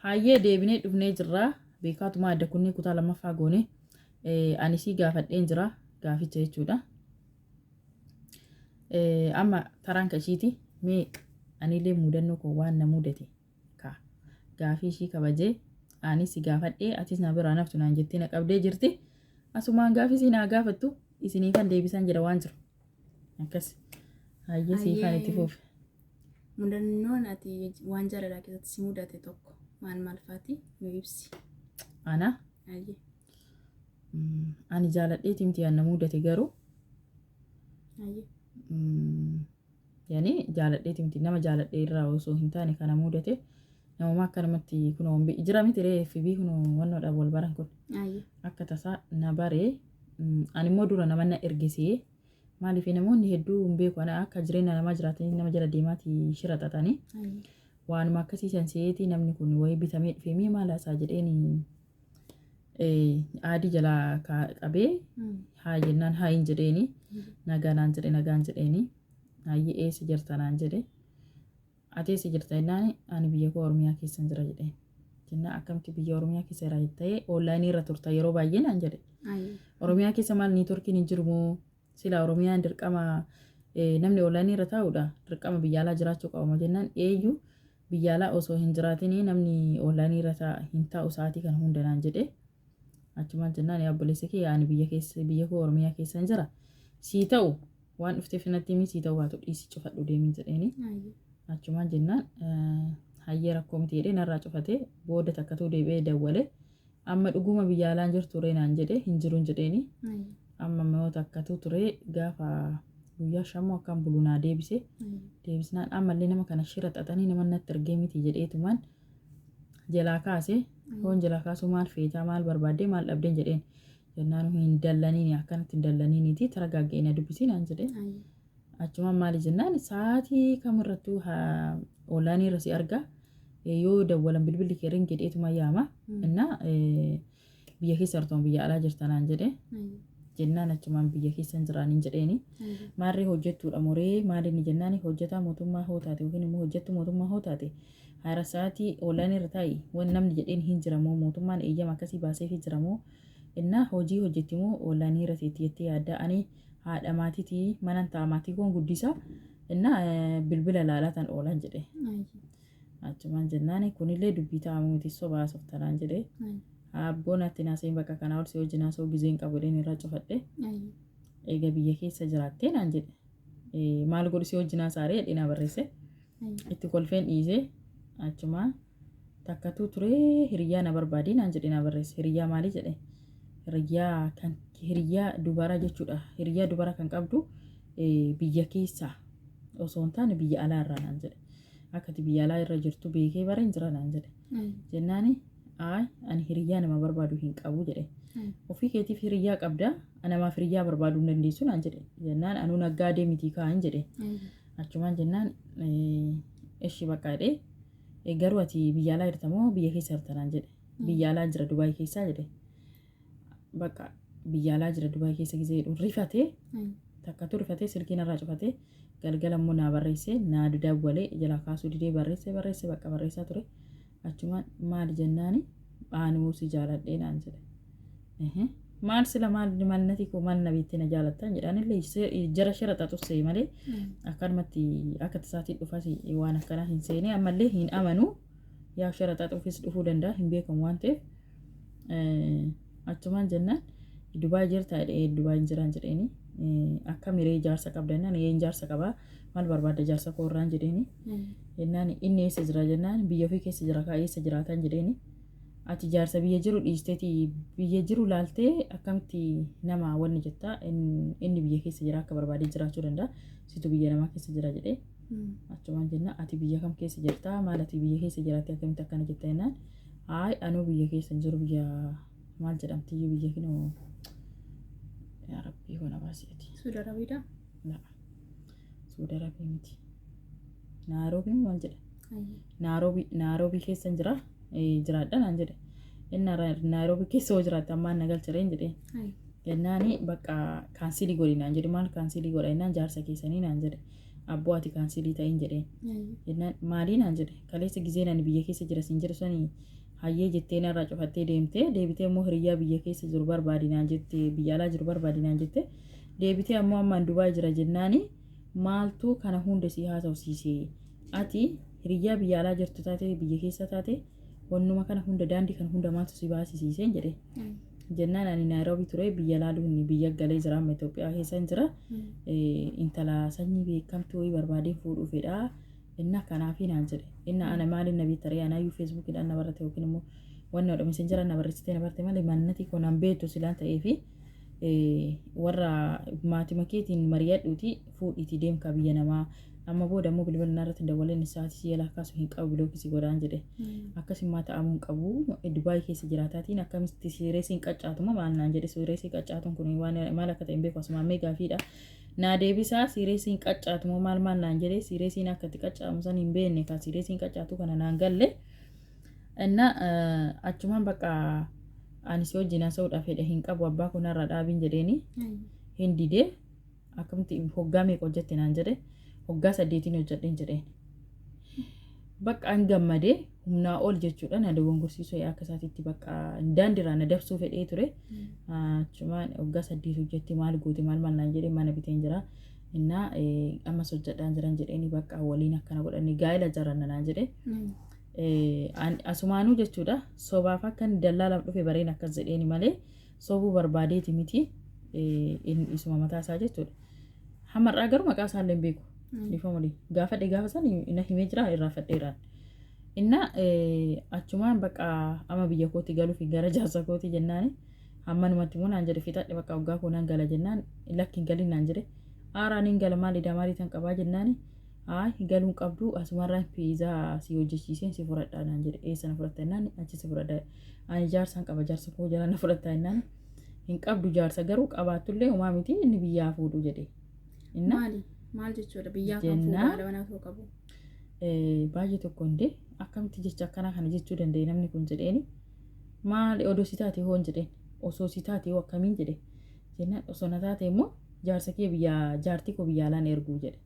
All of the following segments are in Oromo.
Hayyee deebinee dhufnee jirra. Beekaatuma adda kunnee kutaa lammaffaa goone. Ani sii gaafadheen jira gaaficha jechuudha. Amma taraan ka ishiiti mee anillee mudannoo koo waan na mudate ka gaafii ishii kabajee ani si gaafadhee atis na biraa naftu naan jettee na qabdee jirti. Asumaan gaafii isii naa gaafattu isiniifan deebisaan jira waan jiru. Akkas. Hayyee siifaan itti Hayyee fufe. Mudannoon ati waan jaalalaa keessatti si mudate tokko maal maal faati nu ibsi. Ana Hayyee. Ani jaaladheeti miti na mudate garuu Hayyee. Yani jaaladheeti miti, nama jaaladhee irraa osoo hin taane kana mudate namuma akkanumatti kunoo jira miti ree FB kunoo wannoodhaan wal baran kun Hayyee. Akka tasaa na bare. Ani immoo dura nama na ergisee maaliif namoonni hedduu hin beeku, ana akka jireenya namaa jiraatanii nama jala deemaati shira xaxanii Hayyee. Waanuma akkasii san seetii namni kun wayii bitamee dhufee mee maal haasaa jedheen aadii jalaa qabee haa jennaan haa hin jedheeni, nagaa naan jedhe, nagaan jedheeni, hayyee eessa jirta naan jedhe, ati eessa jirta jennaan ani biyya koo Oromiyaa keessan jira jedheen. Jennaan akkamitti biyya Oromiyaa keessa jira jettee onlaayinii irra turta yeroo baay'ee naan jedhe. Hayyee. Oromiyaa keessa maal niitworkiin hin jiru moo, sila Oromiyaan dirqama namni onlaayinii irra taa'uudha dirqama biyya alaa jiraachuu qaba moo jennaan eeyyuu biyya alaa osoo hin jiraatin namni onlaayinii irra hin taa'u sa'aatii kana hunda naan jedhe. Achumaan jennaan yaa obboleessa kee ani biyya keessa biyya koo Oromiyaa keessan jira sii ta'u waan dhufteef natti himi, sii ta'u baatu dhiisi cufadhu deemin jedheeni. Hayyee. Achumaan jennaan hayyee rakkoo miti jedhee narraa cufatee booda takkatuu deebi'ee dawwale, amma dhuguma biyya alaan jirtu ree naan jedhe, hin jiruun jedheeni. Hayyee. Amma immoo takkatuu ture gaafa guyyaa shammoo akkam bulu naa deebise. Hayyee. Deebisnaan ammallee nama kana shira xaxanii nama natti ergee miti jedheetumaan jalaa kaase. Hoon jalaa kaasuu maal feetaa, maal barbaaddee, maal dhabdeen jedheen. Jennaan hin dallaniini, akkanatti hin dallaniiniiti, taragaagga'ee na dubbisii naan jedhe. Hayyee. Achumaan maali jennaan sa'aatii kamirrattuu onlaayinii irra si arga, yoo dawwalan bilbilli kee ring jedheetuma yaama. Innaa biyya keessa jirtu biyya alaa jirta naan jedhe. Hayyee. Jennaan achumaan biyya keessa hin jiraaniin jedheeni. Hayyee. Maarree hojjettuudha moree maali inni jennaan hojjetaa mootummaa hoo taate yookiin immoo hojjettuu mootummaa hoo taate haara sa'aatii onlaayinii irra taa'i wan namni jedheen hin jiramoo, mootummaan eeyyama akkasii baaseefii jiramoo, innaa hojii hojjetti moo onlaayinii irra teetti jettee yaadda? Ani haadha maatiitii manan ta'a, maatii koon guddisa, innaa bilbila laalaa tan oolan jedhe. Hayyee. Achumaan jennaan kunillee dubbii ta'amu miti, soba haasoftanaan jedhe. Hayyee. Abboon atti naaseen bakka kanaa ol si wajjin haasa'uu gizeen qabu jedheen irraa cufadhe. Hayyee. Eega biyya keessa jiraattee naan jedhe. Maal godhu si wajjin haasa'aree jedhee naa barreesse. Hayyee. Itti kolfeen dhiise. Achumaa takkatuu ture hiriyyaa na barbaadii naan jedhe naa barreesse. Hiriyyaa maalii jedhe? Hiriyyaa kan hiriyyaa dubaraa jechuudha. Hiriyyaa dubara kan qabdu biyya keessaa osoo hin taane biyya alaa irraa naan jedhe. Akka ati biyya alaa irra jirtu beekee bareen jira naan jedhe. Hayyee. Jennaani ayi ani hiriyyaa nama barbaadu hin qabu jedhe. Hayyee. Ofii keetiif hiriyyaa qabda, namaaf hiriyyaa barbaaduu hin dandeessu naan jedhe. Jennaan anuu naggaadee mitii kaa'an jedhe. Hayyee. Achumaan jennaan eshi bakka jedhee, garuu ati biyya alaa jirta moo biyya keessa jirta naan jedhe. Biyya alaa jira Dubaay keessaa jedhe. Bakka biyya alaa jira Dubaay keessa gisee jedhu rifatee Hayyee. Takkatu rifatee silkii narraa cufatee galgala immoo naa barreessee naa dawwalee jalaa kaasuu didee barreessee barreessee bakka barreessaa ture. Achumaan maali jennaani aanuu si jaaladhee naan jedhe. Ehe. Maal sila maal maal nati koo maal na beektee na jaalattan jedhaan illee jara shira xaxus se'e malee akkanumatti akka tasaatiin dhufas waan akkanaa hin seene, ammallee hin amanu, yaa shira xaxuufis dhufuu danda'a hin beekamu waan ta'eef. Achumaan jennaan Dubaay jirta jedhee, Dubaay hin jiraan jedheeni, akka miree jaarsa qabda jennaan een jaarsa qabaa, maal barbaadda jaarsa koo irraan jedheeni. Jennaan inni eessa jira jennaan biyya ofii keessa jira kaa eessa jiraatan jedheeni. Ati jaarsa biyya jiru dhiisteeti biyya jiru laaltee akkamitti nama wanni jetta, inni biyya keessa jira akka barbaadee jiraachuu danda'a, situ biyya namaa keessa jira jedhee. Achumaan jenna ati biyya kam keessa jirta, maal ati biyya keessa jiraatte akkamitti akkana jetta jennaan haay anuu biyya keessa hin jiru, biyya maal jedhamti iyyuu biyya kinoo, yaa rabbii koo na baasi ati. Suudi Arabiidha. La, Suudi Arabii miti, Naaroobii maal jedha. Hayyee. Naaroobii, Naaroobii keessan jira jiraadha naan jedhe. Inni Naaroobii keessa hoo jiraatte ammaan na galchireen jedhee. Hayyee. Jennaani bakka cancel godhi naan jedhe. Maal cancel godha jennaan jaarsa keessanii naan jedhe. Abboo ati cancel ta'in jedheen. Jennaan maalii naan jedhe. Kaleessa gizeen ani biyya keessa jira siin jedhu sanii hayyee jettee narraa cufattee deemtee, deebitee immoo hiriyyaa biyya keessa jiru barbaadi naan jette, biyya alaa jiru barbaadi naan jette, deebitee ammoo ammaan Dubaay jira jennaani maaltu kana hunda si haasofsiise? Ati hiriyyaa biyya alaa jirtu taate, biyya keessa taate, wannuma kana hunda, daandii kana hunda maaltu si baasisiiseen jedhe. Jennaan ani Naayiroobii ture, biyya laaluun biyya galee jira, amma Itoophiyaa keessa hin jira, intala sanyii beekamtuu wayii barbaadeen fuudhuu fedhaa inna kanaafi naan jedhe. Inna ana maaliin na beekta ree? Anaayyuu Facebookiidhaan na barate yookiin immoo wanni odha Messengera na barreessitee na barte malee mannati koo naan beektu silaan ta'eefi warra maatima keetiin mari'adhuuti fuudhiitii deemkaa biyya namaa. Amma booda immoo bilbila narratti hin dawwaleen, sa'aatii si jalaa kaasu hin qabu, block si godhaan jedhe. Akkasumaa ta'amuu hin qabu. Dubaay keessa jiraataatiin akkamitti siireesiin qaccaatuma maal naan jedhe. Siireesii qaccaatuun kun waan maal akka ta'e hin beeku. Asumaan mee gaafiidha naa deebisaa. Siireesiin qaccaatuma maal maal naan jedhe. Siireesiin akka itti qaccaamu san hin beekne ka siireesiin qaccaatu kana naan galle. Inna achumaan bakka ani si wajjin haasa'uudhaaf fedha hin qabu, abbaa kun narraa dhaabiin jedheeni. Hin didee. Akkamitti hoggaa meeqa hojjette naan jedhe. Hoggaa 8n hojjedheen jedheen. Bakka an gammadee humnaa ol jechuudha, na dogongorsiisuu akka isaatiitti bakka daandiirraa na dabsuu fedhee ture. Achumaan hoggaa 8 hojjette, maal goote, maal maal naan jedhe. Mana biteen jira. Innaa ammas hojjedhaan jiran jedheeni. Bakka waliin akkana godhanii gaa'ela jaranna naan jedhe. Asumaanuu jechuudha, sobaaf akka inni dallaalaaf dhufe bareen akkas jedheeni malee sobuu barbaadeeti miti, isuma mataa isaa jechuudha. Hamarraa garuu maqaa isaallee hin beeku. Dhiifama waliin. Gaafadhe gaafa san na himee jira, irraa fadheeraan. Inna achumaan bakka amma biyya kootti galuuf gara jaarsa kooti jennaani hammanumatti immoo naan jedhe. Fixadhe bakka waggaa koo nan gala jennaan, lakki hin galin naan jedhe. Aaraan hin gala, maal idaa maalii tan qabaa jennaani, haa galuun qabdu, asumarraan fiizaa si hojjechiiseen si fudhadhaa naan jedhe. Eessa na fudhatta jennaan, achi si fudhadha, ani jaarsaan qaba, jaarsa koo jala na fudhatta jennaan, hin qabdu jaarsa, garuu qabaattullee homaa miti, inni biyyaa fuudhu jedhe. Inna Maali? Maal jechuudha? Biyyaa kan fuudhu haadha manaa osoo qabu. Baay'ee tokko hundee akkamitti jecha akkanaa kana jechuu danda'e namni kun jedheeni. Maali odoo si taate hoon jedheen, osoo si taate hoo akkamiin jedhe jennaan, osoo na taate immoo jaarsa kee biyyaa jaartii koo biyya alaan erguu jedhe.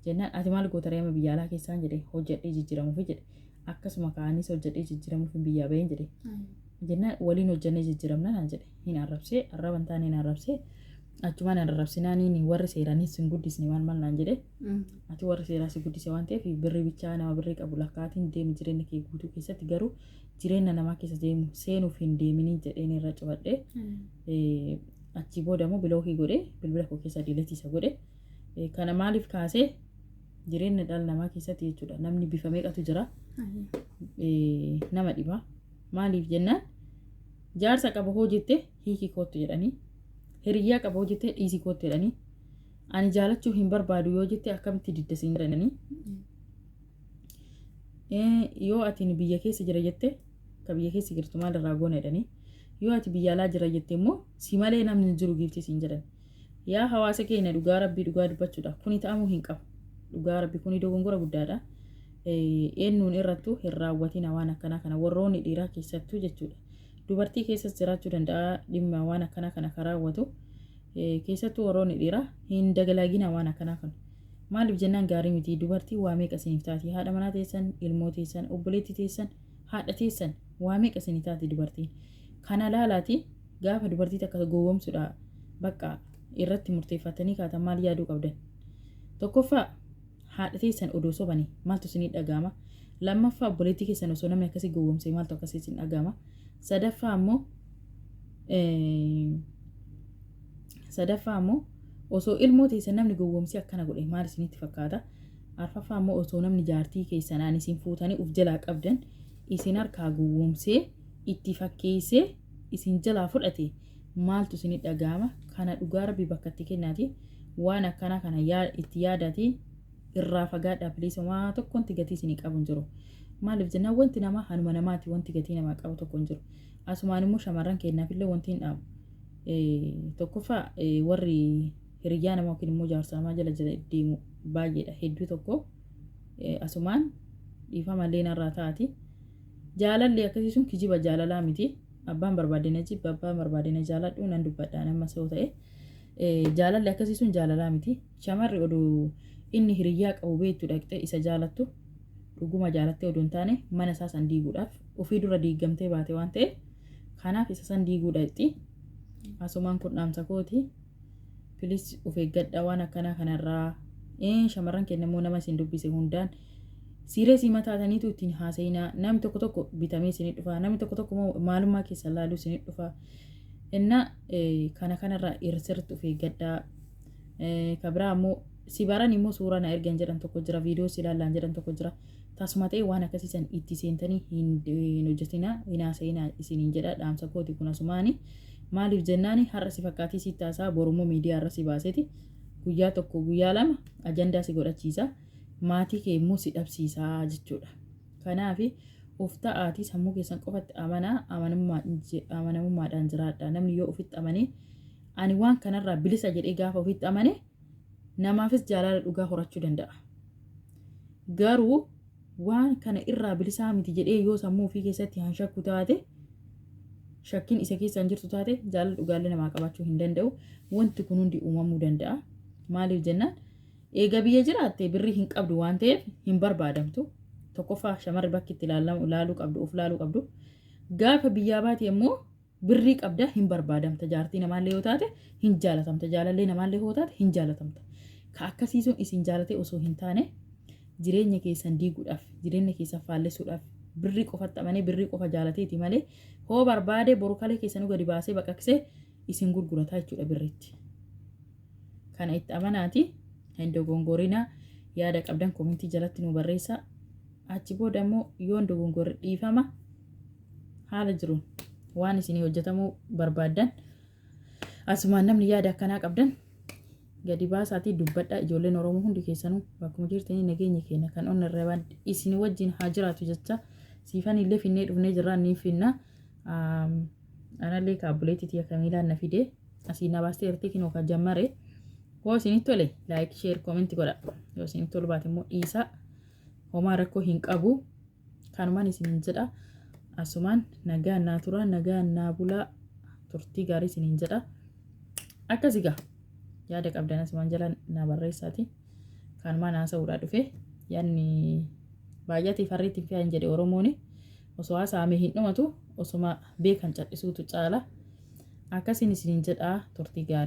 Jennaan ati maal goota ree amma biyya alaa keessaan jedhe. Hojjedhee jijjiiramuufi jedhe. Akkasuma ka'anis hojjedhee jijjiiramuuf biyyaa baheen jedhe. Jennaan waliin hojjennee jijjiiramna naan jedhe. Hin arrabsee, arraba hin taane hin arrabsee. Achumaan hin arrabsinaaniin warri seeraanis sin guddisne maal maal naan jedhe. Ati warri seeraa si guddise waan ta'eef birrii bichaa nama birrii qabu lakkaatiin deemi jireenya kee guutuu keessatti, garuu jireenya namaa keessa deemu seenuuf hin deeminiin jedheen irra cufadhe. Achii booda immoo block godhe, bilbila koo keessa delete isa godhe. Kana maaliif kaasee? Jireenya dhala namaa keessatti jechuudha, namni bifa meeqatu jira, nama dhiba. Maaliif jennaan, jaarsa qaba hoo jette hiikii koottu jedhanii, hiriyyaa qaba hoo jette dhiisii koottu jedhanii, ani jaalachuu hin barbaadu yoo jette akkamitti didda siin jedhanii, yoo ati biyya keessa jira jette ka biyya keessa jirtu maal irraa goona jedhanii, yoo ati biyya alaa jira jette immoo si malee namni hin jiru giiftii siin jedhan. Yaa hawaasa keenya, dhugaa rabbii dhugaa dubbachuudha, kuni ta'amuu hin qabu. Dhugaa rabbii kuni dogongora guddaadha. Eenyuun irrattuu hin raawwatina waan akkanaa kana, warroonni dhiiraa keessattuu jechuudha. Dubartii keessas jiraachuu danda'a dhimma waan akkanaa kana kan raawwatu. Keessattuu warroonni dhiiraa hin dagalagina waan akkanaa kana. Maaliif jennaan gaarii miti. Dubartii waa meeqa isiniif taati? Haadha manaa teessan, ilmoo teessan, obboleettii teessan, haadha teessan, waa meeqa isinii taati dubartiin. Kana laalaati, gaafa dubartii takka gowwoomsuudha bakka irratti murteeffatanii kaatan maal yaaduu qabdan? Tokkoffaa, haadha teessan odoo sobanii maaltu isinii dhaga'ama? Lammaffaa, obboleettii keessan osoo namni akkasii gowwoomsee maaltu akkasii isin dhaga'ama? Sadaffaa ammoo osoo ilmoo teessan namni gowwoomsee akkana godhe maal isinitti fakkaata? Arfaffaa ammoo osoo namni jaartii keessan aan isin fuutanii uf jalaa qabdan isin harkaa gowwoomsee itti fakkeessee isin jalaa fudhate maaltu isinit dhaga'ama? Kana dhugaa rabbi bakka itti kennaati, waan akkanaa kana itti yaadaati irraa fagaadhaa please. Waa tokko wanti gatii isinii qabu hin jiru. Maaliif jennaan wanti namaa hanuma namaati, wanti gatii namaa qabu tokko hin jiru. Asumaan immoo shamarran keenyaaf illee wanti hin dhaamu. Tokkoffaa, warri hiriyyaa namaa yookiin immoo jaarsa namaa jala jala deemu baay'eedha, hedduu tokko. Asumaan dhiifama illee narraa taati. Jaalalli akkasii sun kijiba, jaalalaa miti. Abbaan barbaade na jibba, abbaan barbaade na jaaladhu, nan dubbadha nama soo ta'e. Jaalalli akkasii sun jaalalaa miti. Shamarri oduu Inni hiriyyaa qabu beektu dhaqxee isa jaalattu dhuguma jaalattee odoo hin taane mana isaa san diiguudhaaf ofii dura diigamtee baate waan ta'eef kanaaf isa san diiguu dhaqxi. Asumaan kun dhaamsa kooti. Please of eeggadhaa waan akkanaa kanarraa. Shamarran keenya immoo nama isin dubbise hundaan siireesii mataataniitu ittiin haasa'inaa. Namni tokko tokko bitamee isinii dhufa. Namni tokko tokko immoo maalummaa keessan laaluu isinii dhufa. Inna kana kanarraa sirriitti of eeggadhaa. Ka biraa immoo si baran immoo suuraa na ergan jedhan tokko jira, viidiyoo si ilaallaan jedhan tokko jira. Tasuma ta'e waan akkasii san itti seentanii hin hojjetinaa, hin haasa'inaa isiniin jedha dhaamsa kooti kun asumaani. Maaliif jennaani har'a si fakkaatii si taasaa borummoo miidiyaa irra si baaseti guyyaa tokko guyyaa lama ajandaa si godhachiisa. Maatii kee immoo si dhabsiisaa jechuudha. Kanaaf of ta'aatii sammuu keessan qofatti amanaa amanamummaadhaan jiraadha. Namni yoo ofitti amanee ani waan kanarraa bilisa jedhee gaafa ofitti amane namaafis jaalala dhugaa horachuu danda'a. Garuu waan kana irraa bilisaa miti jedhee yoo sammuu ofii keessatti hanshakku taate shakkiin isa keessa hin jirtu taate jaalala dhugaallee namaa qabaachuu hin danda'u. Wanti kun hundi uumamuu danda'a. Maaliif jennaan eega biyya jiraatte birrii hin qabdu waan ta'eef hin barbaadamtu. Tokkoffaa shamarri bakki itti ilaaluu qabdu of laaluu qabdu. Gaafa biyyaa baate immoo birrii qabda hin barbaadamta. Jaartii namaallee yoo taate hin jaalatamta. Jaalallee namaallee yoo taate hin jaalatamta. Ka akkasii sun isin jaalatee osoo hin taane jireenya keessan diiguudhaaf jireenya keessan faallessuudhaaf birrii qofatti amanee birrii qofa jaalateeti malee hoo barbaade boru kalee keessanuu gadi baasee baqaqsee isin gurgurataa jechuudha birriitti. Kana itti amanaati hin dogongorinaa yaada qabdan komentii jalatti nu barreessaa. Achi booda immoo yoon dogongorre dhiifama haala jiruun waan isinii hojjetamuu barbaaddan asumaan namni yaada akkanaa qabdan gadi baasaatii dubbadhaa ijoolleen Oromoo hundi keessanuu bakkuma jirtanii nageenyi keenya kan onna irra isin wajjin haa jiraatu jecha siifan illee finnee dhufnee jirra ni finna. Anallee kaabbuleetti tiyya kamiilaan na fide asii na baastee jirti kinoo kan jammare hoo isinitti tole like share comment godha yoo isinitti tolu baate immoo dhiisaa homaa rakkoo hin qabu kanumaan isiniin jedha asumaan nagaan naa turaa nagaan naa bulaa turtii gaarii isiniin jedha akkasi gaa yaada qabdan asumaan jala naa barreessaati kanumaan haasa'uudhaa dhufe yaadni baay'atee farriitti hin fe'an jedhe Oromooni osoo haasa'ame hin dhumatu osoma beekan cal'isuutu caala akkasiin isiniin jedha turtii gaarii.